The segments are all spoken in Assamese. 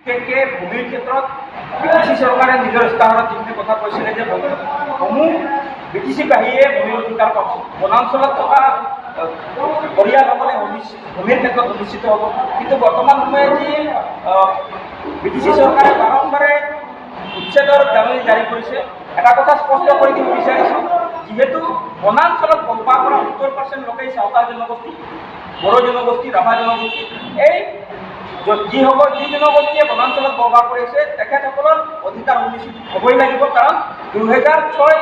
বিশেষকৈ ভূমিৰ ক্ষেত্ৰত বিটিচি চৰকাৰে নিজৰ ইস্তাহাৰত যিখিনি কথা কৈছিলে যে সমূহ বিটিচি বাহিৰে ভূমিৰ অধিকাৰ পাব, বনাঞ্চলত থকা পৰিয়ালসকলে ভূমিৰ ক্ষেত্ৰত সুনিশ্চিত হ'ব। কিন্তু বৰ্তমান সময়ত যি বিটিচি চৰকাৰে বাৰম্বাৰে উচ্ছেদৰ জাননী জাৰি কৰিছে, এটা কথা স্পষ্ট কৰি দিব বিচাৰিছোঁ, যিহেতু বনাঞ্চলত বসবাস কৰা 70% লোকেই চাওতাল জনগোষ্ঠী, বড়ো জনগোষ্ঠী, ৰাভা জনগোষ্ঠী, এই যিসকল যি জনগোষ্ঠীয়ে বনাঞ্চলত বসবাস কৰিছে, তেখেতসকলৰ অধিকাৰ সুনিশ্চিত হ'বই লাগিব। কাৰণ 2006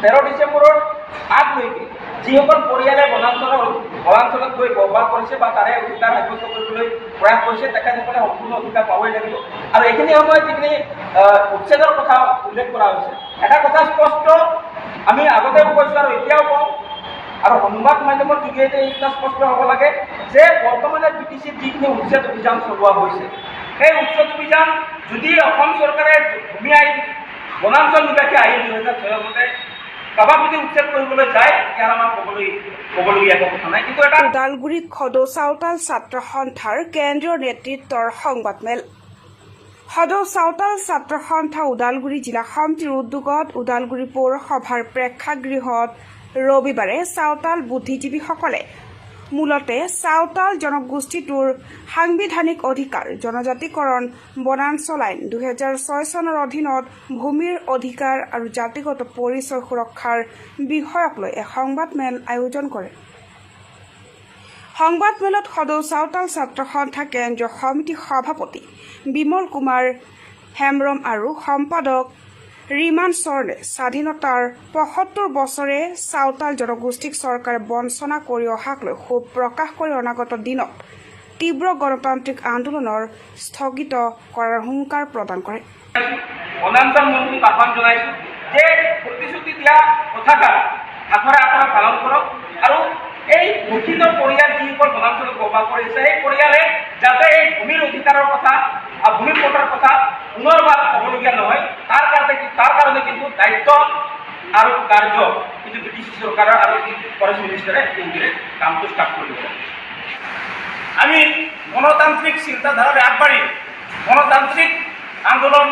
13 ডিচেম্বৰৰ আগলৈকে যিসকল পৰিয়ালে বনাঞ্চলত গৈ বসবাস কৰিছে বা তাৰে অধিকাৰ সাব্যস্ত কৰিবলৈ প্ৰয়াস কৰিছে, তেখেতসকলে সম্পূৰ্ণ অধিকাৰ পাবই লাগিব। আৰু এইখিনি সময়ত যিখিনি উচ্ছেদৰ কথা উল্লেখ কৰা হৈছে, এটা কথা স্পষ্ট, আমি আগতেও কৈছোঁ আৰু এতিয়াও কওঁ আৰু সংবাদ মাধ্যমৰ যোগেদি এই কথা স্পষ্ট হ'ব লাগে যে বৰ্তমানে বিটিচিত যিখিনি উচ্ছেদ অভিযান চলোৱা হৈছে, সেই উচ্ছেদ অভিযান যদি অসম চৰকাৰে ভূমি আইন, বনাঞ্চল নিবাসী আইন 2006ৰ মতে কাৰোবাক যদি উচ্ছেদ কৰিবলৈ যায়, তেতিয়া আমাৰ ক'বলগীয়া একো কথা নাই। কিন্তু এটা ওদালগুৰিত সদৌ চাওতাল ছাত্ৰ সন্থাৰ কেন্দ্ৰীয় নেতৃত্বৰ সংবাদমেল। সদৌ চাওতাল ছাত্ৰ সন্থা ওদালগুৰি জিলা সমিতিৰ উদ্যোগত ওদালগুৰি পৌৰসভাৰ প্ৰেক্ষাগৃহত ৰবিবাৰে চাওতাল বুদ্ধিজীৱীসকলে মূলতে চাওতাল জনগোষ্ঠীটোৰ সাংবিধানিক অধিকাৰ, জনজাতিকৰণ, বনাঞ্চল আইন 2006 চনৰ অধীনত ভূমিৰ অধিকাৰ আৰু জাতিগত পৰিচয় সুৰক্ষাৰ বিষয়ক লৈ এক সংবাদমেল আয়োজন কৰে। সংবাদমেলত সদৌ চাওতাল ছাত্ৰ সন্থা কেন্দ্ৰীয় সমিতিৰ সভাপতি বিমল কুমাৰ হেমব্ৰম আৰু সম্পাদক ৰিমান চৰণে স্বাধীনতাৰ 75 বছৰে চাওতাল জনগোষ্ঠীক চৰকাৰে বঞ্চনা কৰি অহাক লৈ ক্ষোভ প্ৰকাশ কৰি অনাগত দিনত তীব্ৰ গণতান্ত্ৰিক আন্দোলনৰ স্থগিত কৰাৰ হুংকাৰ প্ৰদান কৰে। বনাঞ্চল মন্ত্ৰীক আহ্বান জনাইছোঁ যে প্ৰতিশ্ৰুতি দিয়া কথাষাৰ আখৰে আখৰে পালন কৰক আৰু এই শোষিত পৰিয়াল যিসকল বনাঞ্চলত বসবাস কৰিছে, সেই পৰিয়ালে যাতে এই ভূমিৰ অধিকাৰৰ কথা আৰু ভূমি পট্টাৰ কথা পুনৰবাৰ ক'বলগীয়া নহয়, তাৰ কাৰণে কিন্তু দায়িত্ব আৰু কাৰ্য কিন্তু বিটিচি চৰকাৰৰ আৰু ফৰেষ্ট মিনিষ্টাৰে এইদৰে কামটো ষ্টাৰ্ট কৰিব। আমি গণতান্ত্ৰিক চিন্তাধাৰাৰে আগবাঢ়ি গণতান্ত্ৰিক আন্দোলন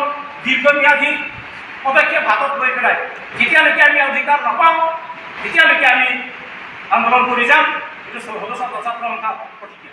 দীৰ্ঘম্যাদী পদক্ষেপ হাতত লৈ পেলাই যেতিয়ালৈকে আমি অধিকাৰ নাপাওঁ, তেতিয়ালৈকে আমি আন্দোলন কৰি যাম। এইটো সদৌ ছাত্ৰ সন্থা প্ৰতিজ্ঞা।